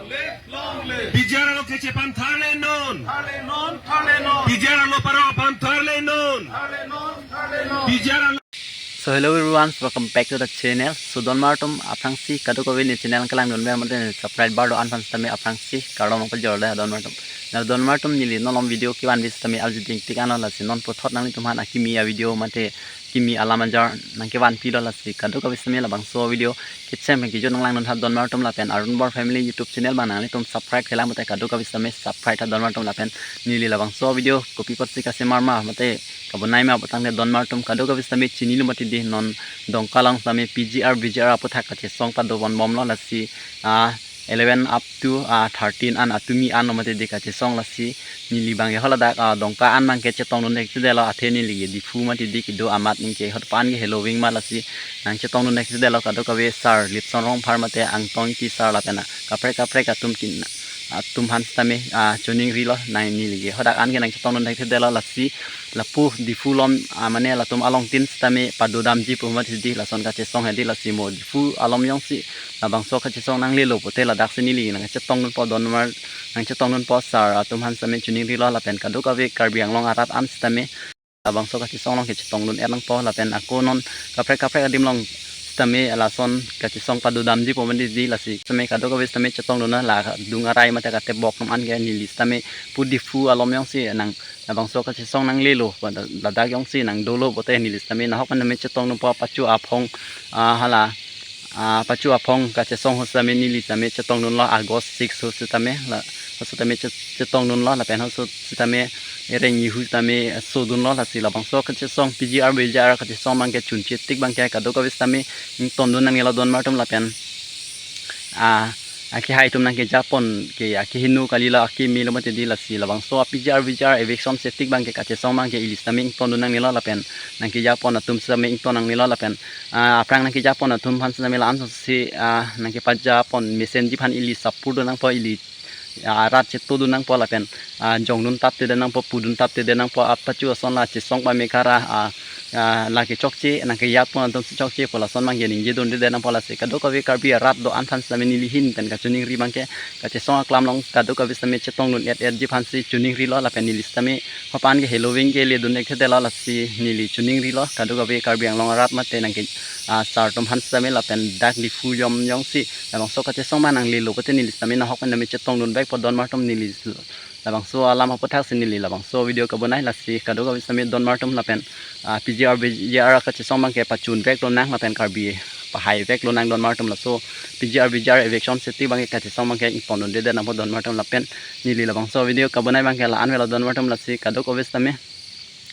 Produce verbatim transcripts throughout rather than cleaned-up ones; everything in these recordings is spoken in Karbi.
Long live! P G R along kechephan tharle non. Tharle non, tharle non. P G R along paro aphan tharle non. Tharle non, tharle non. P G R along. So hello everyone, welcome back to the channel. So donmar atum aphrangsi kadokave ne channel kelang don ber mate subscribe bar do-an aphan sitame aphrangsi kardom pajor le donmar atum. Na donmar atum neli non lom video kevan vis sitame arju dingtik anlo lasi non puthot nanglitum aphan akimi a-video mate kimi alam ajar nangkevan pilo lasi kadokave sitame labangso video kechem kejut nanglang non tha donmar atum lapen Arun Bor Family YouTube channel abang nanglitum subscribe kelang mate kadokave sitame subscribe tha donmar atum lapen neli labangso video kopi apotsi kasemar ma mate kabonai ma putangte donmar atum kadokave sitame chinilo mati di non Dongka along sitame P G R V G R aputhak kachesong padobom bomlo lasi ah eleven up to ah thirteen an atumi an lo mati di kachesong lasi neli abang ke haladak ah Dongka an abang ke chetong dun thekthedetlo athe neli ke Diphu mati di kedo amat ningke hot pan ke heloving ma lasi nangchetong dun thekthedetlo kadokave sir Lipson Rongphar mate Angtong Ingti sir lapen kaprek kaprek atum kin atum aphan sitame ah chuning rilo nang neli ke hadak an ke nangchetong dun thekthedetlo lasi lapu Diphu along ah mane latum along tin sitame padodamji pu mati di lason kachesong hedi lasi mo Diphu along jongsi labangso kachesong nanglelo pote ladak si neli nangchetong dunpo donmar nangchetong dunpo sir atum aphan sitame chuning rilo lapen kadokave Karbi Anglong arat an sitame labangso kachesong along kechetong dun er nangpo lapen ako non kaprek kaprek adim along sitame lason kachesong padodamji pu mati di lasi sitame kadokave sitame chetong dun na la dung arai mate katebok nang an ke neli sitame pu Diphu along jongsi nang labangso kachesong nanglelo ladak jongsi nangdolo pote neli sitame nahok pen sitame chetong dunpo pachu aphong ah hala ah pachu aphong kachesong ho sitame neli sitame chetong dunlo August six ho sitame la ho sitame che- chetong dunlo lapen ho sitame ereng ihu sitame so dunlo lasi labangso kachesong P G R V G R kachesong abang ke chunche tik abang ke kadokave sitame ington dun nangnelo donmar atum lapen ah akehai atum nangkejapon ke akehingno kalilo akeme lo mati di lasi labangso P G R V G R eviction se tik abang ke kachesong abang ke ili sitame ington dun nangnelo lapen nangkejapon atum sitame ington nangnelo lapen ah aphrang nangkejapon atum aphan sitame la-an si ah nangkepajapon mesenji aphan ili support dun nangpo ili ah rat cheto dun nangpo lapen ah jong dun taptedet nangpo pu dun taptedet nangpo apachu ason la chesong pame kara ah ah lake chokche nangkejapon atum si chokche pu lason abang ke ningje dundedet nangpo lasi kadokave Karbi arat do-an aphan sitame neli ahin pen kachuningri abang ke kachesong aklam along kadokave sitame chetong dun et etji aphan si chuning rilo lapen neli sitame hot pan ke heloving ke le dun thekthedetlo lasi neli chuning rilo kadokave Karbi Anglong arat mate nangke ah sir atum aphan sitame lapen dak Diphu along jongsi labangso kachesong ma nanglelo pote neli sitame nahok pen sitame chetong dun back po donmar atum neli labangso alam aputhak si neli labangso video kabonai lasi kadokave sitame donmar atum lapen ah P G R V G R kachesong abang ke pachun back lonang lapen Karbi pahai back lonang donmar atum laso P G R V G R eviction se tik abang ke kachesong abang ke ington dundedet nangpo donmar atum lapen neli labangso video kabonai abang ke la-an avelo donmar atum lasi kadokave sitame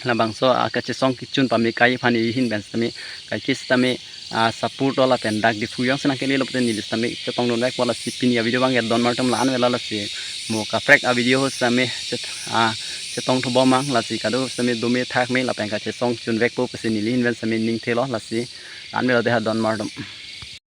labangso ah kachesong kechun pame kai aphan ili ahin pen sitame kaike sitame ah support lo lapen dak Diphu jongsi nangkelelo pote neli sitame chetong dun back po lasi pini a-video abang ke donmar atum la-an avelo lasi mo kaprek a-video ho sitame chet ah chetong thubom mang lasi kado sitame dome thakme lapen kachesong chun back po pusi neli ahin pen sitame ning thelo lasi la-an avelo de ha donmar atum.